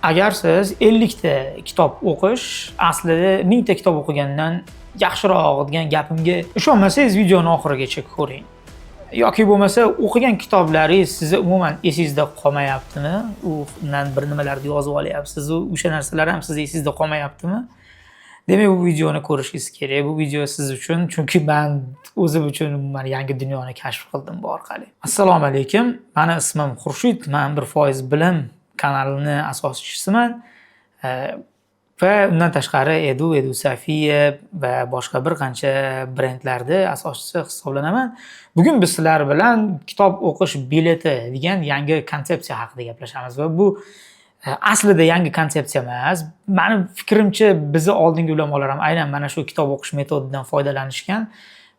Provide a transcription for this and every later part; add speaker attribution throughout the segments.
Speaker 1: Agar siz 50 ta kitob o'qish aslida 1000 ta kitob o'qigandan yaxshiroq degan gapimga ishonmasangiz, videoni oxirigacha ko'ring. Yoki bo'lmasa, o'qigan kitoblaringiz sizni umuman esingizda qolmayaptimi? Undan bir nimalarni yozib olyapsiz, o'sha narsalar ham sizni esingizda qolmayaptimi? Demak, bu videoni ko'rishingiz kerak. Bu video siz uchun, chunki man o'zim uchun umuman yangi dunyoni kashf qildim bu orqali. Assalomu alaykum. Mani ismim Xurshid. Man 1% bilim kanalini asoschisiman. Va undan tashqari Edu, Edu Safiya va boshqa bir qancha brendlarni asoschisi hisoblanaman. Bugun biz sizlar bilan kitob o'qish bileti degan yangi konsepsiya haqida gaplashamiz va bu aslida yangi konsepsiya emas. Mani fikrimcha, bizni oldingi ulamolar ham aynan mana shu kitob o'qish metodidan foydalanishgan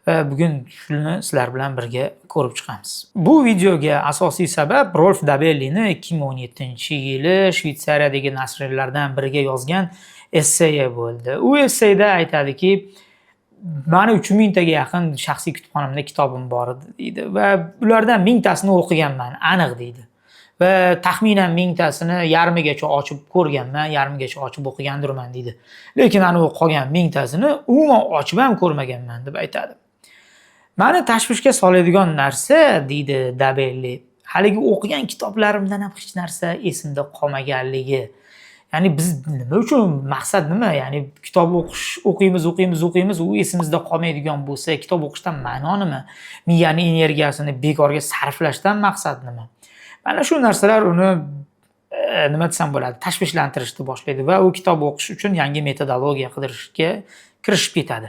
Speaker 1: va bugun shuni sizlar bilan birga ko'rib chiqamiz. Bu videoga asosiy sabab Rolf Dabellini 2017-yili Shvetsariyadagi nashrlardan biriga yozgan esseyi bo'ldi. U esseyda aytadiki, mani 3000 taga yaqin shaxsiy kutubxonamda kitobim bor edi, deydi, va ulardan 1000 tasini o'qiganman aniq, deydi. Va taxminan 1000 tasini yarmigacha ochib ko'rganman, yarmigacha ochib o'qigandirman, deydi. Lekin anavi qolgan 1000 tasini umuman ochib ham ko'rmaganman, deb aytadi. Mani tashvishga soladigan narsa, deydi Dabelli, haligi o'qigan kitoblarimdan ham hech narsa esimda qolmaganligi. Ya'ni biz nima uchun, maqsad nima? Ya'ni kitob o'qish, o'qiymiz, o'qiymiz, o'qiymiz, u esimizda qolmaydigan bo'lsa, kitob o'qishdan ma'no nima? Miyani energiyasini bekorga sarflashdan maqsad nima? Mana shu narsalar uni nima desam bo'ladi, tashvishlantirishni boshlaydi va u kitob o'qish uchun yangi metodologiya qidirishga kirishib ketadi.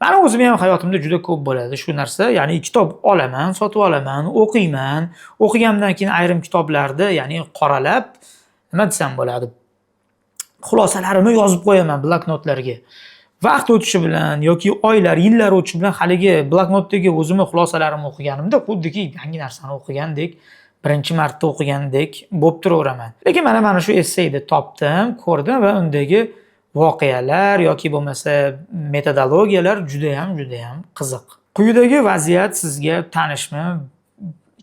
Speaker 1: Mani o'zimni ham hayotimda juda ko'p bo'ladi shu narsa. Ya'ni kitob olaman, sotib olaman, o'qiyman. O'qiganimdan keyin ayrim kitoblarni, ya'ni qoralab, nima desam bo'ladi, xulosalarimni yozib qo'yaman bloknotlarga. Vaqt o'tishi bilan yoki oylar, yillar o'tishi bilan haligi bloknotdagi o'zimni xulosalarimni o'qiganimda xuddiki yangi narsani o'qigandek, birinchi marta o'qigandek bo'lib turaveraman. Lekin mana shu esseyni topdim, ko'rdim va undagi voqealar yoki bo'lmasa metodologiyalar judayam, judayam qiziq. Quyidagi vaziyat sizga tanishmi?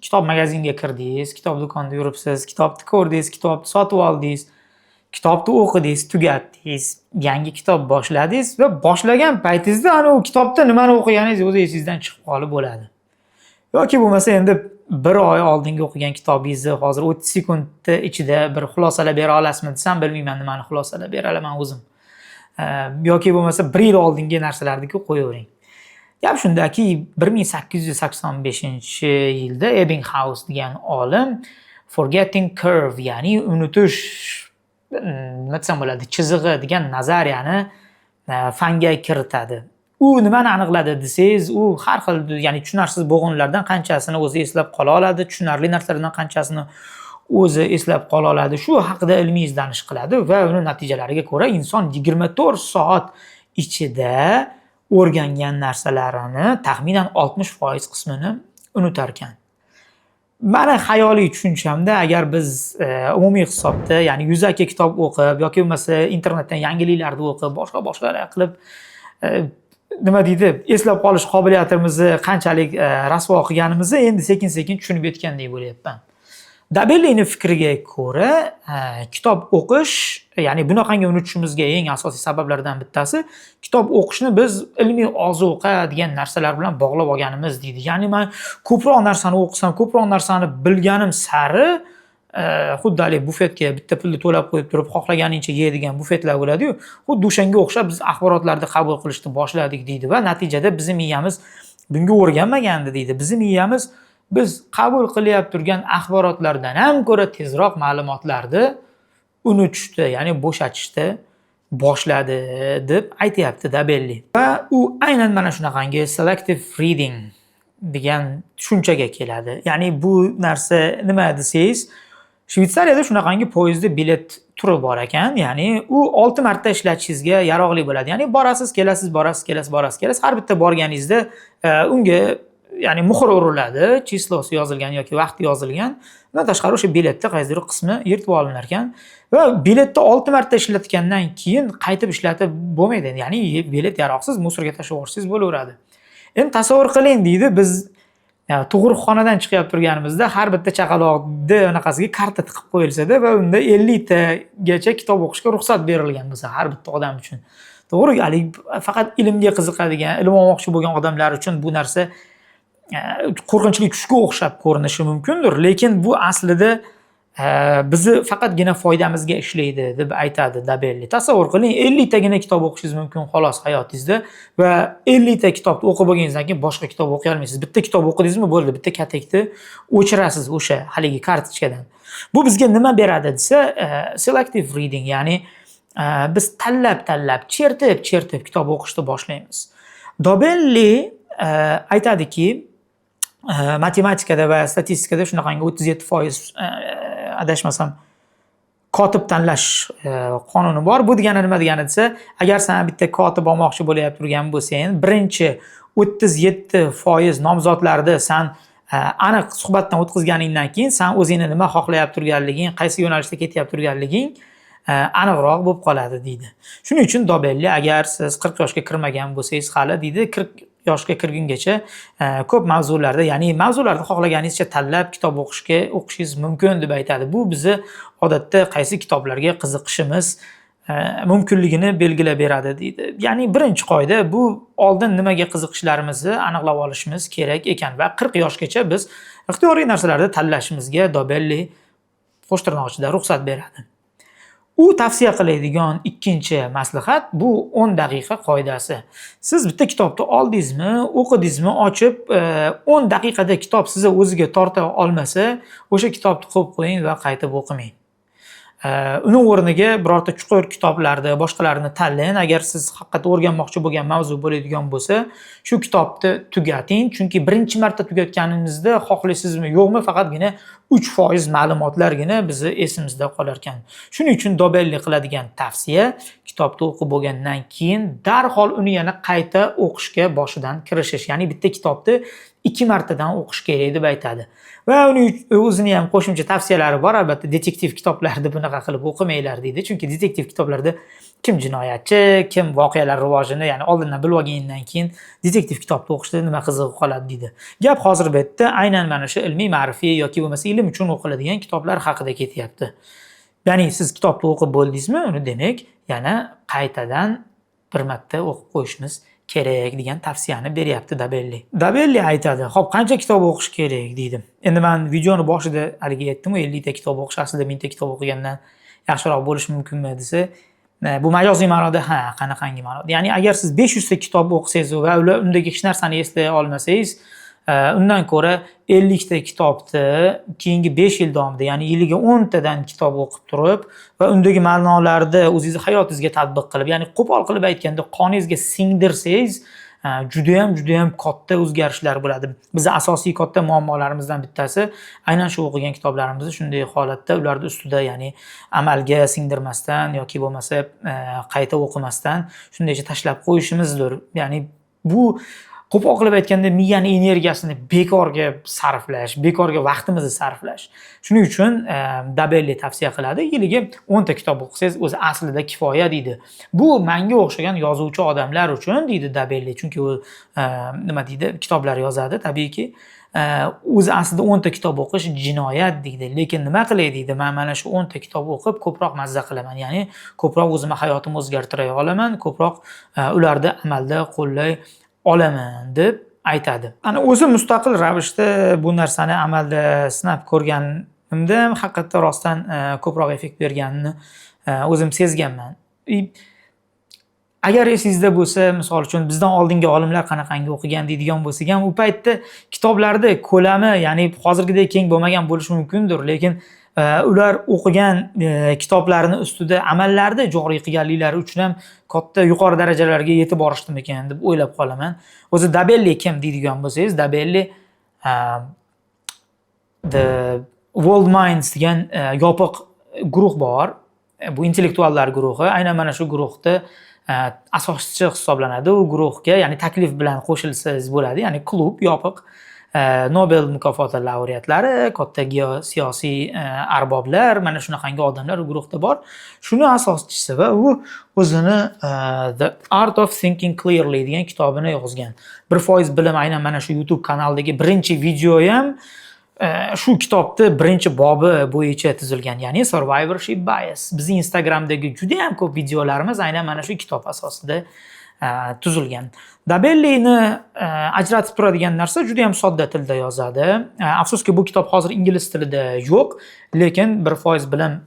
Speaker 1: Kitob magazinga kirdingiz, kitob do'konida yuribsiz, kitobni ko'rdingiz, kitobni sotib oldingiz, kitobni o'qidingiz, tugatdingiz, yangi kitob boshladingiz va boshlagan paytingizda anavi kitobda nimani o'qiganingiz o'zi esingizdan chiqib qolib bo'ladi. Yoki bo'lmasa, endi bir oy oldingi o'qigan kitobingizni hozir 30 sekundni ichida bir xulosalab bera olasizmi desam, bilmayman, nimani xulosalab bera olaman o'zim. Yoki bo'lmasa, bir yil oldingi narsalarni qo'yavering. Gap shundaki, 1885-yilda Ebbinghaus degan olim forgetting curve, ya'ni unutish, nima desam bo'ladi, chizig'i degan nazariyani fanga kiritadi. U nimani aniqladi desangiz, u har xil, ya'ni tushunarsiz bo'g'inlardan qanchasini o'zi eslab qola oladi, tushunarli narsalardan qanchasini o'zi eslab qola oladi. Shu haqida ilmiy izlanish qiladi va uni natijalariga ko'ra inson 24 soat ichida o'rgangan narsalarini taxminan 60% qismini unutar ekan. Mani xayoliy tushunchamda, agar biz umumiy hisobda, ya'ni yuzaki kitob o'qib yoki bo'lmasa internetdan yangiliklarni o'qib, boshqa boshqalar qilib, nima deydi, eslab qolish qobiliyatimizni qanchalik rasvo qilganimizni endi sekin-sekin tushunib yetgandek bo'lyapman. Dabellini fikriga ko'ra, kitob o'qish, ya'ni bunaqangi unutishimizga eng asosiy sabablardan bittasi kitob o'qishni biz ilmiy ozuqa degan narsalar bilan bog'lab olganimiz, deydi. Ya'ni man ko'proq narsani o'qisam, ko'proq narsani bilganim sari, xuddi haligi bufetga bitta pulni to'lab qo'yib turib, xohlaganingcha yeydigan bufetlar bo'ladi-yu, xuddi o'shanga o'xshab biz axborotlarni qabul qilishni boshladik, deydi, va natijada bizni miyamiz bunga o'rganmagandi, deydi. Bizni miyamiz biz qabul qilyap turgan axborotlardan ham ko'ra tezroq ma'lumotlarni unutishni, ya'ni bo'shatishni boshladi, deb aytyapti Dabelli. Va u aynan mana shunaqangi selective reading degan tushunchaga keladi. Ya'ni bu narsa nima desangiz, Shvetsariyada shunaqangi poyezdda bilet turi bor ekan, ya'ni u 6 marta ishlatishingizga yaroqli bo'ladi. Ya'ni borasiz, kelasiz, borasiz, kelasiz, borasiz, kelasiz. Har bitta borganingizda unga, ya'ni muhr uriladi, число si yozilgan yoki vaqti yozilgan. Undan tashqari, o'sha biletda qaysidir qismi yirtib olinar ekan va biletni 6 marta ishlatgandan keyin qaytib ishlatib bo'lmaydi. Ya'ni bilet yaroqsiz, мусор ga tashlab yuborsangiz bo'laveradi. Endi tasavvur qiling, deydi, biz Tug'ruqxonadan chiqyapti turganimizda har bitta chaqaloqni anaqasiga karta tiqib qo'yilsada va unda 50 tagacha kitob o'qishga ruxsat berilgan bo'lsa har bitta odam uchun. To'g'ri, haligi faqat ilmga qiziqadigan, ilm olmoqchi bo'lgan odamlar uchun bu narsa qo'rqinchli tushga o'xshab ko'rinishi mumkindir, lekin bu aslida bizni faqatgina foydamizga ishlaydi, deb aytadi Dabelli. Tasavvur qiling, 50 tagina kitob o'qishingiz mumkin xolos hayotingizda va 50 ta kitobni o'qib bo'lganingizdan keyin boshqa kitob o'qiy olmaysiz. Bitta kitob o'qidingizmi, bo'ldi, bitta katakni o'chirasiz o'sha haligi kartochkadan. Bu bizga nima beradi desa, selective reading, ya'ni biz tanlab tanlab, chertib chertib kitob o'qishni boshlaymiz. Dobelli aytadiki, matematikada va statistikada shunaqangi 37%, adashmasam, kotib tanlash qonuni bor. Bu degani nima degani desa, agar san bitta kotib olmoqchi bo'layotib turgan bo'lsang, birinchi 37% nomzodlarni san aniq suhbatdan o'tkazganingdan keyin san o'zingni nima xohlayapti turganliging, qaysi yo'nalishda ketyapti turganliging aniqroq bo'lib qoladi, deydi. Shuning uchun Dobelli, agar siz 40 yoshga kirmagan bo'lsangiz hali, deydi, 40 yoshga kirgungacha ko'p mavzularda, ya'ni mavzularni xohlaganingizcha tanlab kitob o'qishingiz mumkin, deb aytadi. Bu bizni odatda qaysi kitoblarga qiziqishimiz mumkinligini belgilab beradi, deydi. Ya'ni birinchi qoida bu oldin nimaga qiziqishlarimizni aniqlab olishimiz kerak ekan va 40 yoshgacha biz ixtiyoriy narsalarni tanlashimizga Dobelli qo'sh tirnoq ichida ruxsat beradi. U tavsiya qiladigan ikkinchi maslahat bu 10 daqiqa qoidasi. Siz bitta kitobni oldingizmi, o'qidingizmi, ochib, 10 daqiqada kitob sizni o'ziga torta olmasa, o'sha kitobni qo'yib qo'ying va qaytib o'qimang. Uni o'rniga birorta chuqur kitoblarni, boshqalarini tanlang. Agar siz haqiqatda o'rganmoqchi bo'lgan mavzu bo'ladigan bo'lsa, shu kitobni tugating. Chunki birinchi marta tugatganimizda, xohlaysizmi yo'qmi, faqatgina 3% ma'lumotlargina bizni esimizda qolar ekan. Shuning uchun Dobelli qiladigan tavsiya: kitobni o'qib bo'lgandan keyin darhol uni yana qayta o'qishga boshidan kirishish. Ya'ni bitta kitobni ikki martadan o'qish kerak, deb aytadi. Va uni o'zini ham qo'shimcha tavsiyalari bor albatta: detektiv kitoblarni bunaqa qilib o'qimanglar, deydi. Chunki detektiv kitoblarda kim jinoyatchi, kim voqealar rivojini, ya'ni oldindan bilib olganingdan keyin detektiv kitobni o'qishda nima qizig'i qoladi, deydi. Gap hozir bu yerda aynan mana shu ilmiy ma'rifiy yoki bo'lmasa ilm uchun o'qiladigan kitoblar haqida ketyapti. Ya'ni siz kitobni o'qib bo'ldingizmi, uni demak yana qaytadan bir marta o'qib qo'yishimiz kerak, degan tavsiyani beryapti Dabelli. Dabelli aytadi, xo'p, qancha kitob o'qish kerak, deydi. Endi man videoni boshida haligi aytdim-ku, 50 ta kitob o'qish aslida 1000 ta kitob o'qigandan yaxshiroq bo'lishi mumkinmi desa, bu majoziy ma'noda ha, qanaqangi ma'noda? Ya'ni agar siz 500 ta kitob o'qisangiz va ular undagi hech narsani eslay olmasangiz, undan ko'ra 50 ta kitobni keyingi 5 yil davomida, ya'ni yiliga 10 tadan kitob o'qib turib va undagi ma'nolarni o'zingizni hayotingizga tatbiq qilib, ya'ni qo'pol qilib aytganda, qoningizga singdirsangiz, judayam judayam katta o'zgarishlar bo'ladi. Bizni asosiy katta muammolarimizdan bittasi aynan shu o'qigan kitoblarimizni shunday holatda ularni ustida, ya'ni amalga singdirmasdan yoki bo'lmasa qayta o'qimasdan shundaycha tashlab qo'yishimizdir. Ya'ni bu qo'pol qilib aytganda miyani energiyasini bekorga sarflash, bekorga vaqtimizni sarflash. Shuning uchun Dabelli tavsiya qiladi, yiliga 10 ta kitob o'qisangiz o'zi aslida kifoya, deydi. Bu manga o'xshagan yozuvchi odamlar uchun, deydi Dabelli, chunki u nima deydi, kitoblar yozadi tabiiyki. O'zi aslida 10 ta kitob o'qish jinoyat, deydi. Lekin nima qilay, deydi, man mana shu 10 ta kitob o'qib ko'proq mazza qilaman. Ya'ni ko'proq o'zimni hayotimni o'zgartira olaman, ko'proq ularni amalda qo'llay olaman, deb aytadi. Ana o'zim mustaqil ravishda bu narsani amalda sinab ko'rganimda haqiqatda rostdan ko'proq effekt berganini o'zim sezganman. И agar esingizda bo'lsa, misol uchun, bizdan oldingi olimlar qanaqangi o'qigan deydigan bo'lsak ham, u paytda kitoblarni ko'lami, ya'ni hozirgidek keng bo'lmagan bo'lishi mumkindir, lekin ular o'qigan kitoblarni ustida amallarni joriy qilganliklari uchun ham katta yuqori darajalarga yetib borishdimikan, deb o'ylab qolaman. O'zi Dabelli kim deydigan bo'lsangiz, Dabelli The World Minds degan yopiq guruh bor. Bu intellektuallar guruhi. Aynan mana shu guruhda asoschi hisoblanadi. U guruhga, ya'ni taklif bilan qo'shilsangiz bo'ladi, ya'ni klub yopiq. Nobel mukofoti laureatlari, katta geosiyosiy arboblar, mana shunaqangi odamlar u guruhda bor. Shuni asoschisi va u o'zini The Art of Thinking Clearly degan kitobini yozgan. 1% bilim aynan mana shu YouTube kanalidagi birinchi video ham shu kitobni birinchi bobi bo'yicha tuzilgan, ya'ni Survivorship Bias. Bizning Instagramdagi juda ham ko'p videolarimiz aynan mana shu kitob asosida tuzilgan. Dabellini ajratib turadigan narsa, juda ham sodda tilda yozadi. Afsuski, bu kitob hozir ingliz tilida yo'q, lekin 1% bilim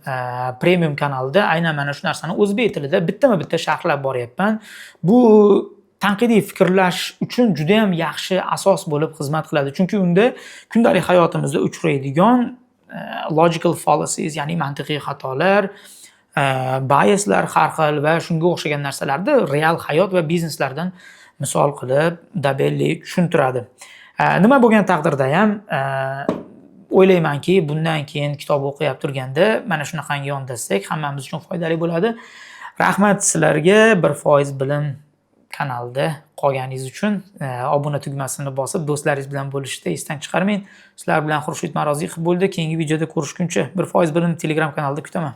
Speaker 1: premium kanalida aynan mana shu narsani o'zbek tilida bittama-bitta sharhlab boryapman. Bu tanqidiy fikrlash uchun juda ham yaxshi asos bo'lib xizmat qiladi. Chunki unda kundalik hayotimizda uchraydigan logical fallacies, ya'ni mantiqiy xatolar, biaslar har xil va shunga o'xshagan narsalarni real hayot va bizneslardan misol qilib Dabelli tushuntiradi. Nima bo'lgan taqdirda ham, o'ylaymanki, bundan keyin kitob o'qiyap turganda mana shunaqangi yondashsak, hammamiz uchun foydali bo'ladi. Rahmat sizlarga 1% bilim kanalida qolganingiz uchun. Obuna tugmasini bosib, do'stlaringiz bilan bo'lishishni esdan chiqarmang. Sizlar bilan Xurshid Maroziqov bo'ldi. Keyingi videoda ko'rishguncha 1% bilim Telegram kanalida kutaman.